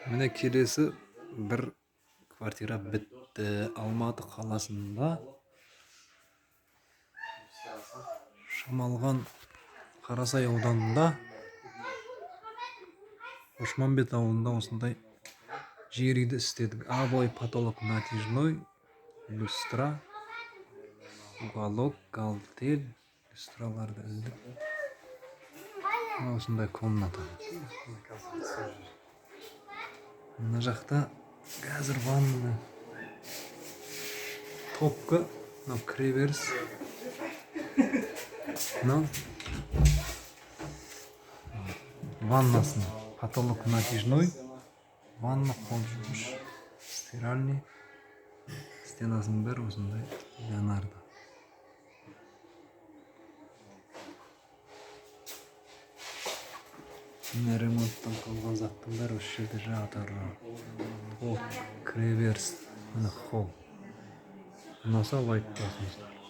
Міне, келесі бір квартира бітті. Алматы қаласында, Шамалған, Қарасай ауданында, Қошмамбет ауылында осындай жер үйді істедік. Обой, потолок натяжной, люстра, уголок, галтель, люстраларды ілдік. Мына осындай комната. Мына жақта қазір ванна, топка, мынау кіреберіс, мынау ваннасын, потолок натяжной, ванна, қол жуғыш, стиральный, стенасының бәрі осындай леонардо. Міне, ремонттан қалған заттың бәрі осы жерде жатыр. Топ, кіреберіс, міне, холл. Ұнаса, лайк басыңыздар.